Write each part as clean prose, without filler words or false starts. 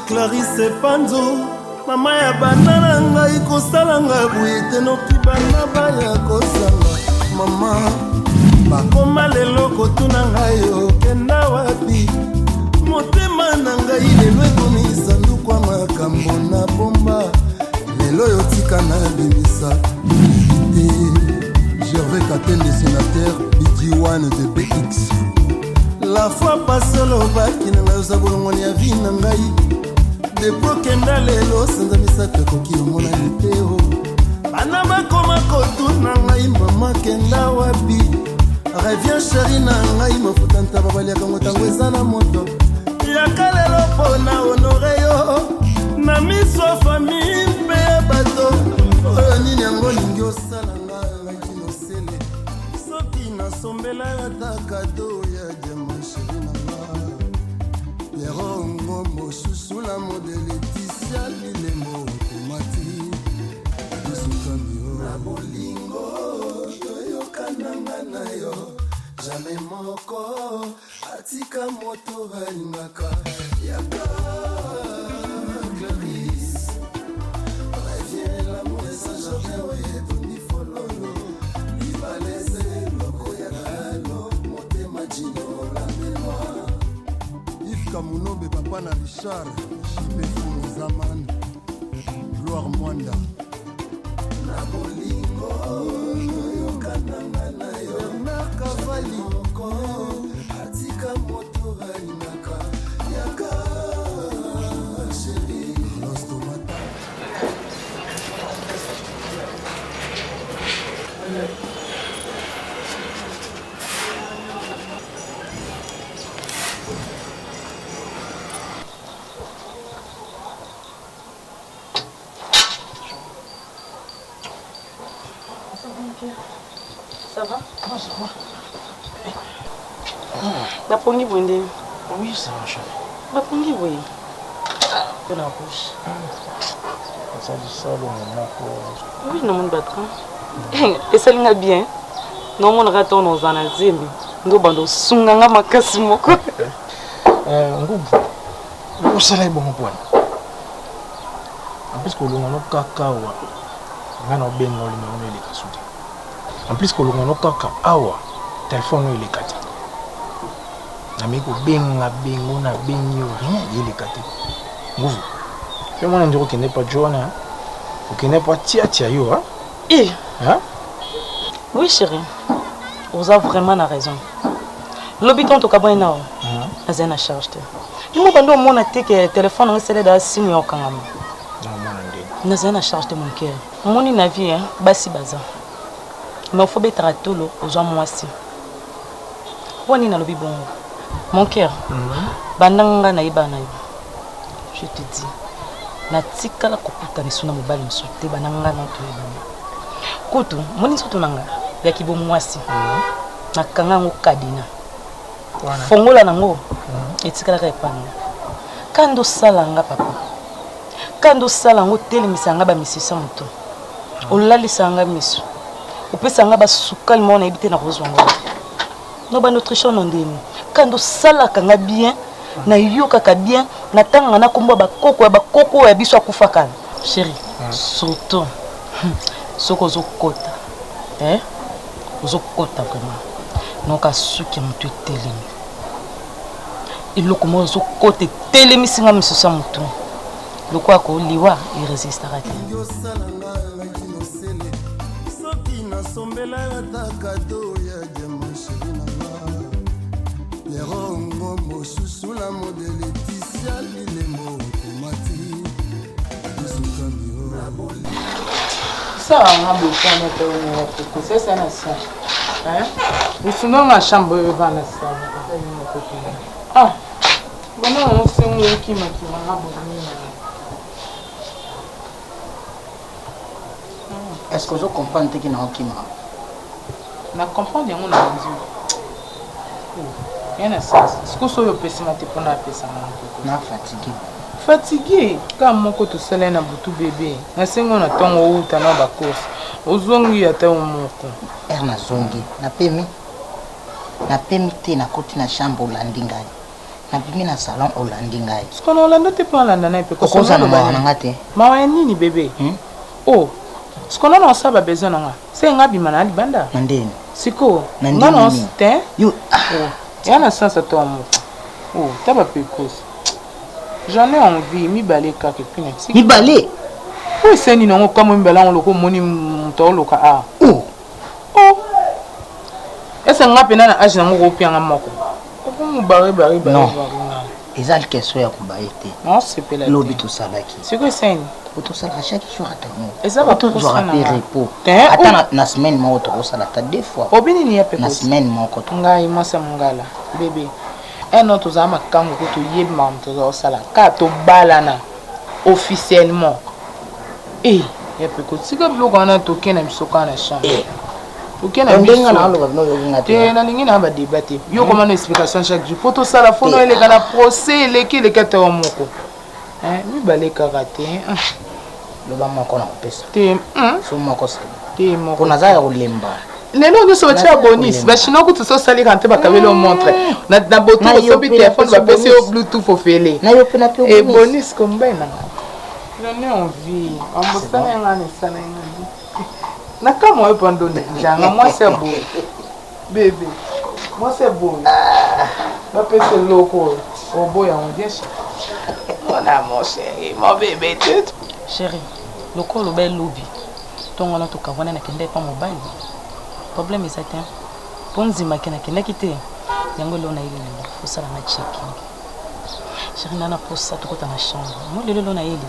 Clarisse Panzu mama ya bana na ngai kosala nga boye te noki bana baya kosanga mama bakoma lelo kotuna ngai okenda wapi motema na ngai lelo ekomi sanduku ya makambo na bomba lelo oyo tika nabimisa te Gervais Katende sénateur BG1 de BX La fois passée olobaki na ngai oza bolongoli ya vie na ngai depuis okenda lelo sanza misato ekoki omonani te o bana bakoma kotuna ngai mama kenda wapi reviens chéri na ngai mafuta ntaba baliaka ngo ntango eza na moto yaka lelo mpo na honore yo na miso ya famille mpe ya bato oyo nini yango olingi osala nga ngai kinosele soki nasombela yo ata kado ya diama sheri na nga piero ngombo susula modele tisia bilembo otomati esukambi na bolingo toyokananga na yo jamai moko atika moto alingaka yaka Clarisse reviens l'amour est un jardin oyo etondi fololo libala eza eloko ya kalo motema jino lambelwa Yves Kamunobe papa na Richard JP Fumu Zaman Gloire Mwanda na bolingo toyokananga na yo Bernard Kavali moko atika moto alingaka yaka chéri Los Tomata Ça va Non, ça va. Bapongi boye nde. Oui, ça va, chérie. Bapongi boye. Mpo na rouge. Osali solo moko. Oui, namoni batrain. Esali nga bien. Naomonaka ntango naoza na zemi. Nde obanda osunga nga makasi moko. Ngubu. Osala ye bongo pona. En plus kolonga no kaka awa. Nga na obenga olinga ngo eleka su te. En plus kolonga no kaka awa telefone no eleka te. Nameki kobenga bengo na bengi yo rien eleka te. Nguvu. Yo mwana ndiro okende pa jo wana. Okende pa tia tia yo ha. Eh. Hein? Oui chérie. Oza vraiment na raison. Lobi ntango tokabwani nao nazali na charge te. Yo bando omona te ke telefone yango esali da simu ya okangama. Nazali na charge te mon cœur. Omoni na vie hein, basi baza. Mais faut betaka tolo ozwa mwasi. Mpo nini nalobi bongo? Mon cœur. Banda nga nayeba na yo. Je te dis. Natikala kokutana esu na mobali mosusu te banda nga na toyebana. Kutu, omoni nzoto na nga ya kibomwasi. Nakanga yango kadina. Fongola nango etikalaka epai na nga. Kanda osala nga papa. Kanda osala yango otelemisa nga bamisisa moto. Olalisa nga miso. Opesa nga basukali moko nayebi te nakozwa yango. No bando trichon no ndeni. Kanda osalaka nga bien, nayokaka bien, natangaka na kombo ya bakoko ya bakoko ya biso akufa kala. Chérie, surtout soki ozokota eh? Ozokota vraiment noka suki ya moto etelemi eloko moko ezokota etelemisi nga misusu ya motu lokola koliwa eresistaka te. Soki nasombela yo ata kado ya diama sheri na nga Pierrot Ngombo susula modele Leticia Bilembo otomati esukami yo Sala nga botana te oyo kosesa na sa. Hein? Usunga nga chambre oyo va na sa. Ah. Bana na sengo okima kima nga bonini. Est-ce que ozo comprendre te ki na okima? Na comprendre yango na nzi. Ya na sens. Sikoyo soki opesi nga te mpona apesa nga mokoko. Na fatigue. Fatigue ka moko tosala na butu bebe. Nasengi na ntongo outa na ba course. Ozongi ata yo moko. Heure nazongi napemi napemi te nakoti na chambre olandi ngai. Nabimi na salon olandi ngai. Sikoyo na olanda te mpo nalanda naye mpe Okozala na mawa na nga te. Mawa ya nini bebe? Hmm? Oh. Sikoyo nano osala ba besoin na nga. Se nga bima na libanda. Na ndeni. Sikoyo Na nga na ndenge nini? te. Yo ah. Oh. Ya na sens ata moko. Oh, ta ba pekos. J'en ai envie mibale kaka et puis na tiki. Mibale. Po eseni nango kamwe mibale yango loko omoni moto aoloka ah. Oh. Oh. Ese nga pena na age nango okopia nga moko. Okomi bare bare bare Non. bare nga. Eza question ya kobaye te. Naosepela te. Lobi tosalaki. Sikoyo eseni. Po tosalaka chaque jour ata moko. Eza ba Po tozwaka posa na pe nga. repos. Te, Ata oh. na, na semaine moko tokosala ata deux fois. Obi nini ya Na pekosi? semaine moko to. Ngai mwasi ya mongala bebe un an tozala makangu ko toyebi makambo tozala kosala kaka tobalana officiellement eh ya peko tika biloko wana toke na biso kaka na chambre Eh. toke na Ndenge biso na aloba bino oyoki nga te te. nalingi na ba débat te yo koma na explication chaque jour po tosala fono Te. eleka na procès eleki eleki ata yo moko Eh, mibale kaka te ah, Loba moko na kopesa. te So moko se. te moko Po naza ya kolemba. lelo nyonso batia Naza bonus kolemba. bachinois kutu so osalika nte bakabeli yo montre na na botu Na yo osombi pe telefone napesi bapesi yo bonus. bluetooth ofele Na yo pe na pe e bonus. bonus kombai nanga j'en ai envie ambosala yanga na esala yanga na kamwa yo pando njanga mwasi ya boye bebe mwasi ya boye bapesi eloko oyo oboya yango bien chéri mon amour chéri mon bébé te Chérie, lokola oloba elobi ntongo wana tokabwana nakenda epa mobali problème eza te mpo ndimaki nakendaki te yango eloo nayeli lelo osalanga checking chéri na na posa tokota na chambre mo lelo elo nayeli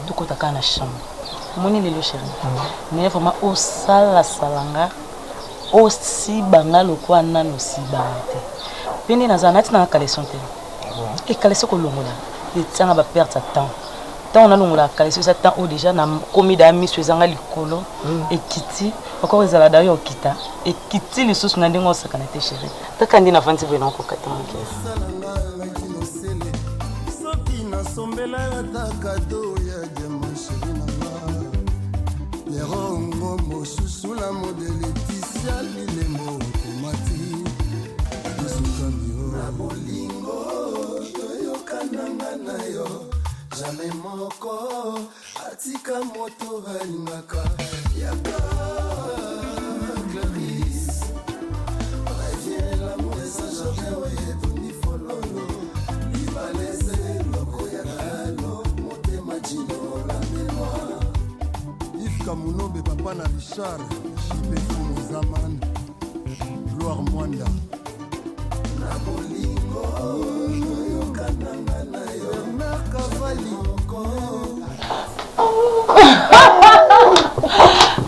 tokota kaka na chambre omoni lelo chéri mais vraiment osalasala nga osiba nga lokola nano osibanga te mpe nde nazala nati nanga caleçon te ekalesi kolongola etianga baperte ya temps ntango nalongolaka caleçon eza temps oyo déjà nakomi daa miso ezanga likolo ekiti encore ezala dayo okita ekiti lisusu na ndenge osakana te chéri taka nde navandi boye nakokata moke esalanga ngai kinosele soki nasombela yo ata kado ya diama sheri na nga piero ngombo susula modele tisia lilembo okomati esukami yo na bolingo toyokananga na yo jamai moko atika moto alingaka yaka clarisse Reviens, l'amour est un jardin oyo etondi fololo libala eza eloko ya kalo motema jino la mémoire Yves Kamunobe, papa na Richard, JP Fumu Zaman, Gloire Mwanda. na bolingo toyokananga na yo Bernard Cavalli,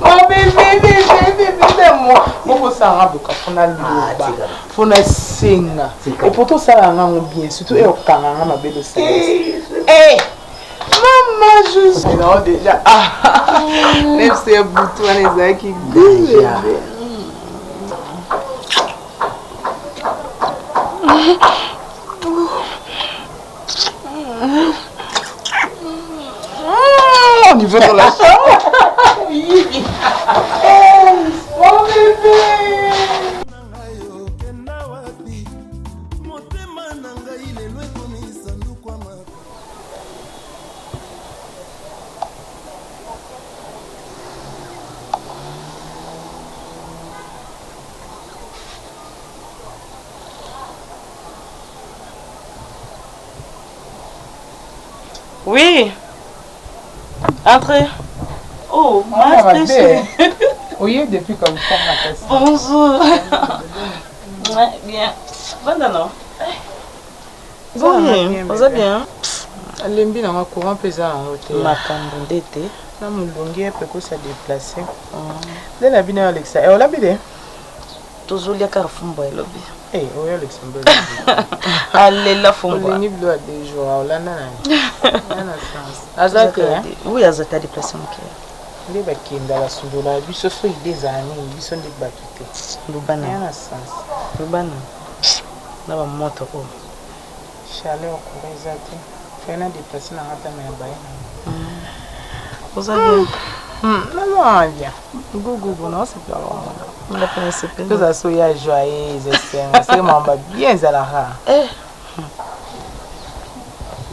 Mon bébé, bébé, bébé, bébé, moi. bokosala boka mpona loba mpona senga Tika. et pourtant osalaka ngango bien surtout e okanga nga mabe losala Eh, mama juste nao déjà ah nefse ya butu wana ezalaki goût, Déjà. bébé. On y va dans la chambre. Mon bébé. na ngai okenda wapi motema na ngai lelo ekomi sanduku ya mapa Oui. Entrez. Oh, Ah, master mabe. chérie. oye depuis comme ça makasi Bonjour. Ouais, bien. Vanda non. Bien, Oza bien. alembi nanga courant mpe eza yango te Makambo nde te. na molongi ye mpe kosa déplace nde na bino olekisa e olabi de Tozolia kaka fumbwa elobi. e oyo olekisa mbe Alela fumbwa. olingi bilo ya deux jours olanda nani na sens aza te hein? Oui, aza te déplace moke. nde bakenda basundola biso so ide ezala nini biso nde bato te ya Lubana. na sens Lubana. Na ba moto oyo. chaleur courant eza te fai na déplace nanga ntama ya baye Oza bien. nazaa bien gugugu naosepela bamona Nga mpe nasepeli. tozala so ya joyeuse esengo seke makambo bien ezalaka Eh.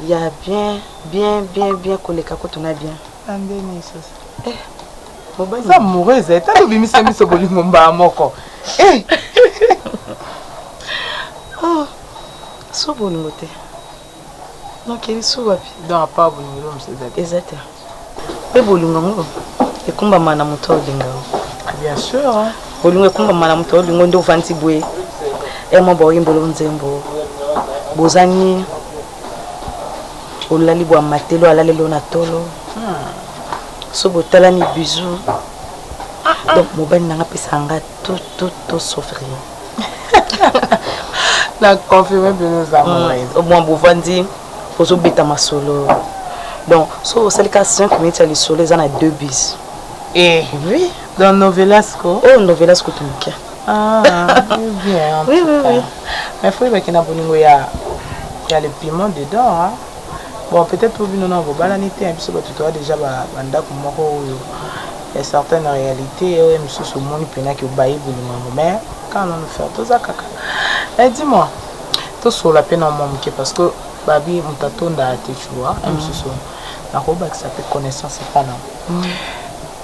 Ya bien, bien, bien, bien koleka kutu na bien. Na ndeni lisusu? Eh, mobali. Oza amoureuse, eh? Tala obimisa miso bolingo mbala moko. Eh! Oh, so bolingo te. Donc elisu wapi? Donc à part bolingo eloko mosusu eza te. Eza te. Mpe bolingo yango ekumbama na moto olinga yo. Bien sûr. Hein? Bolingo ekumbama na moto olingo nde ovandi boye. E mwa baoyembolo nzembo. Bozani olali bwa matelo alaleli na tolo. So botalani bisou. Donc mobali nanga apesa nga tout tout tout sauf rien. Na confirme bino oza amoureuse. Mwa bovandi ozobeta masolo. Donc so osali ka 5 minutes ya lisolo eza na 2 bis. Eh. Oui. Dans Novelasco. Oh, Novelasco tout moke. Ah, bien. En Oui, tout oui, cas. oui. Mais faut yeba na bolingo ya ya le piment dedans, hein. Bon, peut-être pour bino na bobalani te, biso bato toa déjà ba bandako moko oyo ya certaines réalités oyo misusu omoni mpena ke obayi bolingo yango, mais quand on nous faire toza kaka. Eh, dis-moi, tosolola mpe na mwa moke parce que babi moto atondaka te, tu vois, misusu nakobakisa mpe connaissance epa na.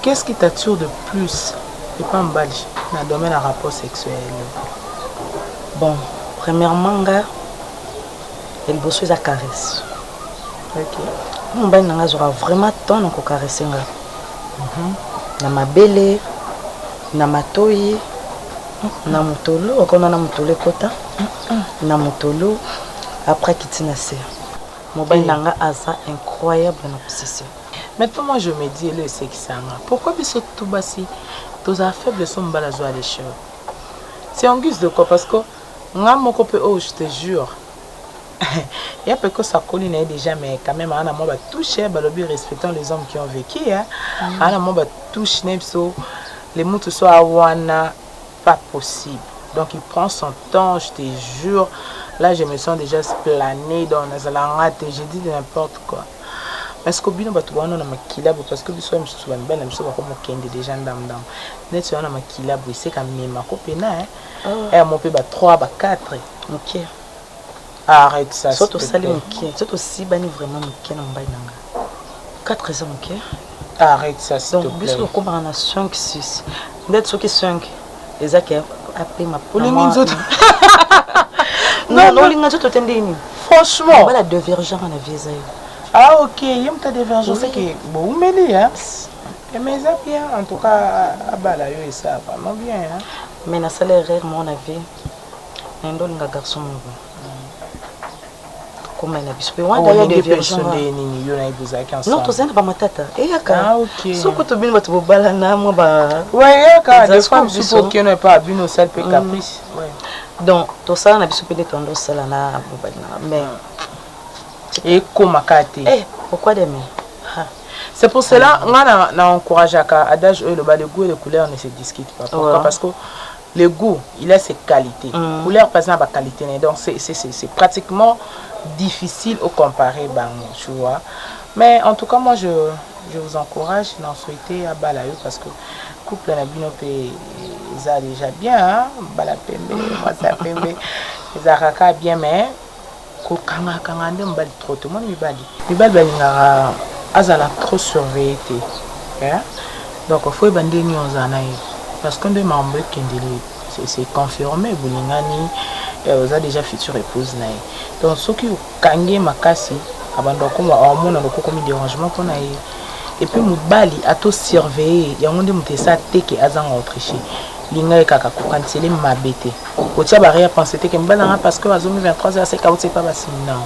Qu'est-ce qui t'attire de plus epa mobali na domaine ya rapport sexuel? Bon, premièrement nga ya liboso eza caresse. Ok. Mobali na nga azwaka vraiment temps na kocaresse nga. Na mabele, na matoi, na motolo, okona na motolo ekota, na motolo, après akiti na se. Mobali na nga aza incroyable na kosisi. Maintenant moi je me dis elo esekisanga. Pourquoi biso tout basi tozala faible so mobali azwa les cheveux? C'est en guise de quoi? Parce que nga moko pe oh je te jure. Ya pe ko sakoli na ye déjà mais quand même ana mwa ba touche balobi respectant les hommes qui ont vécu hein. Ana mwa ba touche na biso les mutu so awana pas possible. Donc il prend son temps, je te jure. Là je me sens déjà plané dans nazala te, j'ai dit de n'importe quoi. Parce que bino bato wana na makila bo parce que biso ya misusu ba mibali na biso bakoma okende déjà ndam ndam. Neti wana makila bo eseka mema ko pena hein. Eh mo pe ba 3 ba 4. Moke. Arrête ça. So s'il te tosali plaît. moke, so tosibani vraiment moke na mobali na nga. 4 eza moke. Arrête ça s'il te Donc biso plaît. tokomaka na 5 6. Ndeti soki 5 eza ke apema. Olingi nzoto. Non, non, olinga nzoto te ndenge nini? Franchement. Bala divergent na vie eza yo. Ah ok, ye moto divergent Oui. c'est que boumeli hein. Eh, mais eza bien en tout cas abala yo esa vraiment bien hein. Mais nasala erreur moko na vie. Na ndo olinga garçon moko. Koma na biso pe wana ya Olingi mpe divergent. so nde nini yo na ye bozalaki ensemble. Non, tozali na bamatata. Eyaka. Ah ok. Soki tobini bato bobalana mwa ba Ouais, eyaka Eza des fois sikoyo mosusu biso. okeno epa abino osali mpe caprice. Ouais. Donc tosala na biso mpe nde tondo osala na mobali na nga. Mais Ekomaka te. eh pourquoi demain? Ha. C'est pour cela nga na, na encourageaka adage oyo eloba le goût et les couleurs ne se discutent pas. Pourquoi? Ouais. Parce que le goût, il a ses qualités. Couleur passe na ba qualité na ye. Donc c'est pratiquement difficile au comparer bango, tu vois. Mais en tout cas moi je vous encourage d'en souhaiter à Balayo parce que couple na bino pe eza déjà bien hein, bala pembe, mwasi ya pembe ezalaka kaka bien mais kokangakanga nde mobali trop te. Omoni mibali mibali balingaka azala trop surveillé te, hein? Donc faut yeba ndenge nini ozala na ye parce que nde makambo ekendeli c'est confirmé bolingani, oza déjà future épouse na ye. Donc soki okangi ye makasi abanda okoma omona lokola okomi dérangement mpona ye. Et puis mobali ato surveiller yango nde moto esa teke azanga autriche linga ye kaka kokanisele mabe te, kotia barrière pensée te ke mobali nanga parce que azomi 23 heures seka auti epa basimi nao,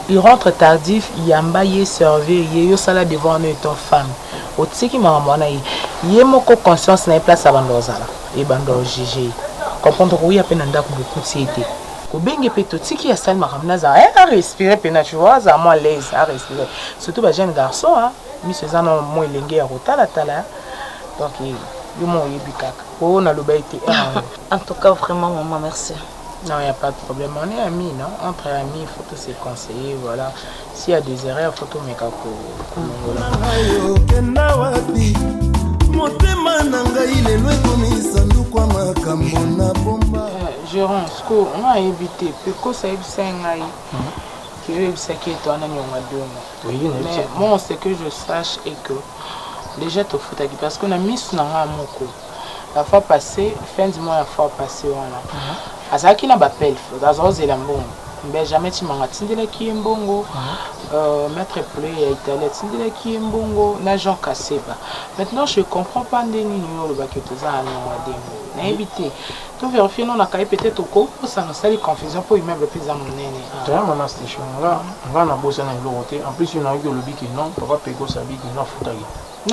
il rentre tardif, yamba ye, servir ye, yo sala devoir no étant femme, otiki makambo wana ye ye moko conscience na ye place abanda ozala ebanda ojuge ye comprendre koya mpe na ndako bokuti ye te kobenge mpe totiki asali makambo nazala arespire mpena, tu vois, azala mwa l'aise arespire, surtout bajeune garçon hein, miso eza na mwa elenge ya kotalatala. Donc yo mo oyebi kaka oyo naloba ete En tout cas vraiment maman merci. Non, il n'y a pas de problème. On est amis, non? Entre amis, il faut tous se conseiller, voilà. S'il y a des erreurs, il faut tout mettre Okenda wapi motema na ngai lelo ekomi sanduku ya makambo na bomba. Jérôme, siko nga ayebi te mpe kosa ayebisa ngai. Que oyebisaki ye towana niongo ya 2 mois. Oui, nayebisaki. Mais moi, ce que je sache est que déjà tofutaki, parce que na misu na nga moko, la fois passée, fin du mois, la fois passée wana, azalaki na bapel, azozela mbongo. Benjamin Tshimanga atindelaki ye mbongo, maître Poulet ya Italie atindelaki ye mbongo, na Jean Kaseba. Maintenant, je comprends pas nde nini oyo olobaki toza na niongo ya 2 mois. Nayebi te, to vérifie no na kaye, peut-être okosana osali confusion mpo immeuble mpe eza monene. Toya, mama station, nga nabosana eloko te. En plus, yo nayoki olobi ke non, papa Pekos abi ke non, afutaki.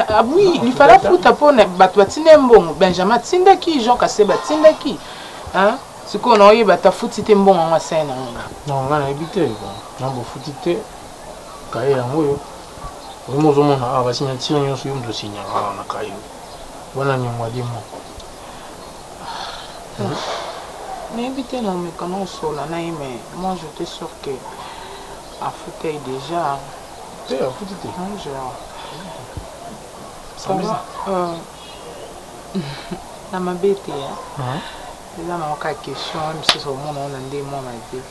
Ah oui, il fallait futa mpo bato batinda ye mbongo. Benjamin atindaki, Jean Kaseba atindaki. Hein? Sikoyo na oyeba ata futi te, mbongo yango asali nango. Non, nga nayebi te. Bon, non, bofuti te. Kaye yango oyo oyo ozomona awa, basignature nyonso, yo moto osignaka awa na kaye wana, niongo ya 2 mois. Nayebi te, na omeka na osola na ye, mais moi, j'étais sûr que afuta ye déjà. Te, afuti te. Hein, genre ça va, na mabe te, hein? Eza nango kaka question misusu, omona ngo na nde mwa mabe.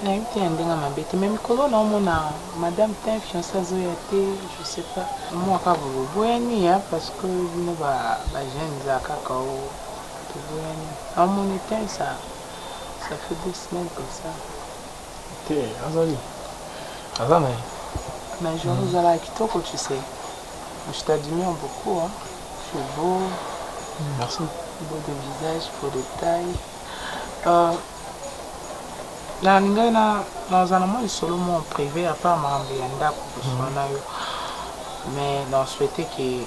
Nayebi te, ya ndenge mabe te, mais mikolo naomona madame te, fiancé azoya te, je sais pas. Mwa kaka boboyani ya, parce que bino bajeune eza kaka o toboyani. Naomoni te, ça fait 2 semaines comme ça. Te, azali, aza na ye. Mais jour ozalaka kitoko, tu sais, je t'admire beaucoup, hein. Tu es beau. Merci. Beau de visage, beau de taille. Nalingai na nazala na mwa lisolo mwa privé, à part makambo ya ndako, koswa na yo, mais na souhaite ke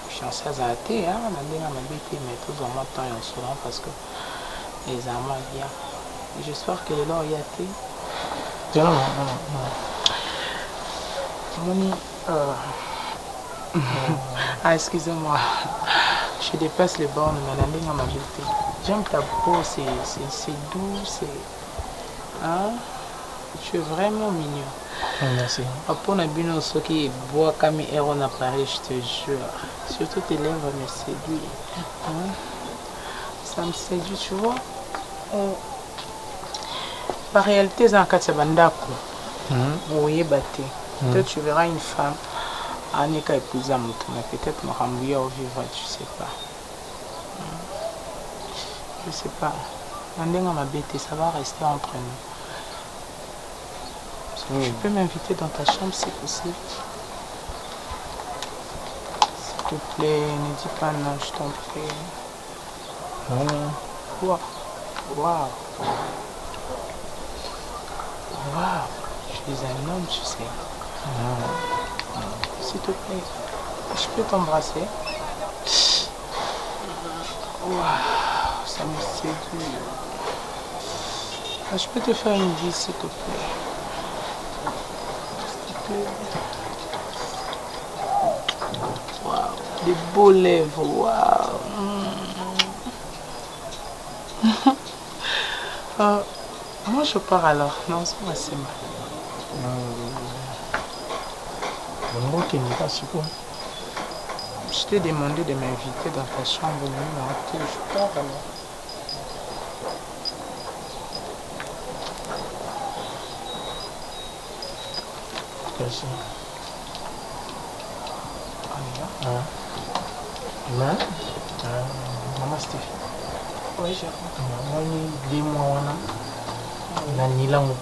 fiancé azala te na ndenge ya mabe te, mais tozwa mwa temps ya osolo, parce que ezala mwa bien. J'espère que lelo oya te. Te, non, non, non. Omoni, ah, excusez-moi, je dépasse les bornes, mais na ndenge ya mabe te. J'aime ta peau, c'est doux, c'est, hein? Tu es vraiment mignon. Merci. Mpona bino, soki ebwakami ero na Paris, je te jure, surtout tes lèvres me séduit, hein? Ça me séduit, tu vois. Baréalité eza na kati ya bandako, oyeba te. Toi, tu verras une femme aneka épouse ya moto, mais peut-être makambo ya ovivre, tu sais pas, je sais pas. Na ndenge mabe te, ça va rester entre nous. Tu peux m'inviter dans ta chambre, si possible? S'il te plaît, ne dis pas non, je t'en prie. Wow. Wow. Wow. Tu es un homme, tu sais. S'il te plaît, je peux t'embrasser? Wow, ça me séduit. Ah, je peux te faire une bise, s'il te plaît? S'il te plaît. Wow, des beaux lèvres, wow. Moi, je pars alors. Non, c'est moi, c'est moi. Bongo okende ka sikoyo? Je t'ai demandé de m'inviter dans ta chambre, mais non, je pars alors. Merci. On y va. Ah. Mais mama Steph. Oui, Jérôme. Namoni 2 mois wana na nilango.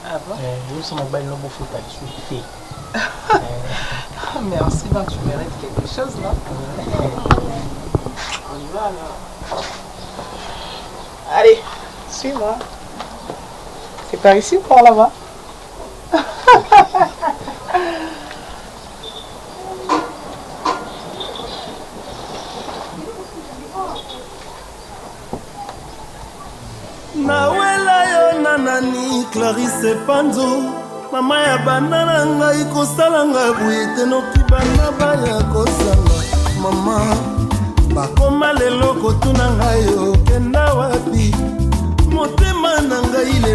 Ah bon? Yosa mobali no bofuta lisusu te. Merci, donc tu mérites quelque chose, non? On y va alors. Allez, suis-moi. C'est par ici ou par là-bas? Nawela yo na nani? Clarisse Panzo, mama ya bana na ngai, kosalanga boye te, noki bana baya kosanga. Mama, bakoma lelo kotuna ngai, okenda wapi? Motema na ngai lelo.